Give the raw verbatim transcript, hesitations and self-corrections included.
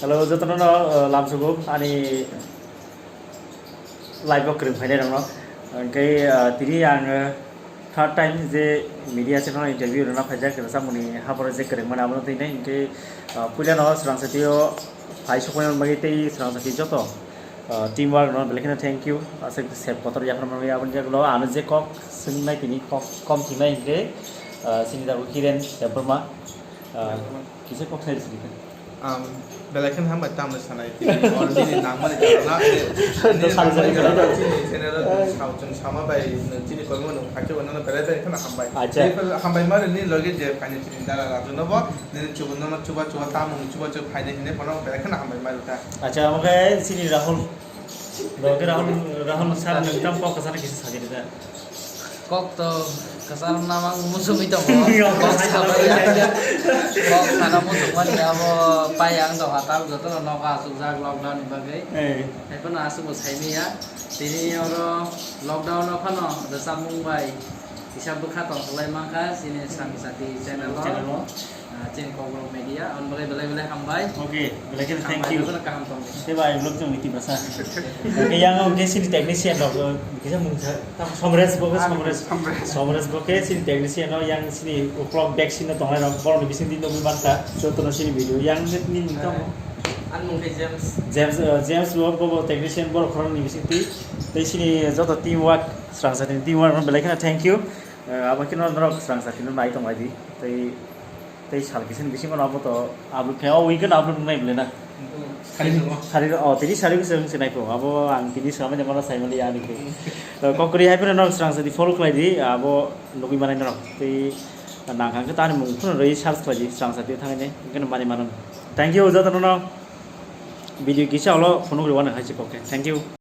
Hello, jotono no, uh, lamsugo ani live o kwrwng phainai rokno. Hwnkhe, uh, tini ang, uh, third time je media channel interview rwna phaijak, rwchapmungni haporo je kwrwngmani abono twi nai. Hwnkhe, uh, puilano swrang satio phai sokmani bagwi tei swrang sati joto, uh, team work no belai kheno thank you. Aswk sep kotor yaphar manwi aboni jagolo ano je kok swngnai tini kok kom thingnai hwnkhe, uh, sini jago Hiren Debbarma, uh, kisa kok sai sini. Ang belai kheno hambai tamni sanai tini already nangmani karana. Chini channel o chini sao chwng sama bai chini kolmo no khaikhe wano belai belai kheno hambai. Acha. Hambai mani ni loge je phaini chini dara raju no bo nini chubu no chuba chuba tamung chuba chuba phaini hine bono belai kheno hambai mai rwkha. Acha, omo khe chini Rahul. Omo khe Rahul, Rahul sir nwng tam kok kwcharo kisa sajani da. Kok to kwcharo namang musugwi tongo. Kok sabai ya. Kok sana musuk mani abo pai ang doha tal joto no nogo asukjak lockdown ni bagwi. Eh. Haiphano asukbo saimanya. Tini oro lockdown o phano rwchapmung bai kisa bwkha tongthok lai mankha chini Swrang Sati channel o. Channel o. Ah, chini Kokborok Media, ang belai belai belai hambai. Okay, belai kheno thank you. Hambai, jotono kaham tongdi. Tei bai vlog chong iti basa. Okay, yang ang khe sini technician rok, kisa mungsa, tam Somres bo khe, ah, Somres. Somres. Somres bo khe sini technician rok, yang sini uklok back sini tongnai rok, borok ni bising di nugwi mankha, jotono sini video, yang ni mung tamo. Ang mung khe James. James, uh, James bo, bo, bo technician borok khorang ni bising di, tei sini joto team work, Swrang Sati ni team work no belai kheno thank you. Uh, abo khe no norok Swrang Sati no nai tong lai di, tei Tei sal kisa ni bisingo no abo to upload khe, o weekend upload wngnai bwle na? Sari tongo. Sari, o, tini sari kisa wngse nai pho. Abo ang tini swlamani mano sai mali ani khe. Hmm. To kokri hai phano norok Swrang Sati follow khlai di, abo nugwi manai norok. Tei nang kha khe tani mung phano rwi search khlai di, Swrang Sati thangwi nai, hwnkhe no mani mano. Thank you, joto no video kisa ulo phunuk rwani hai se kok khe. Thank you.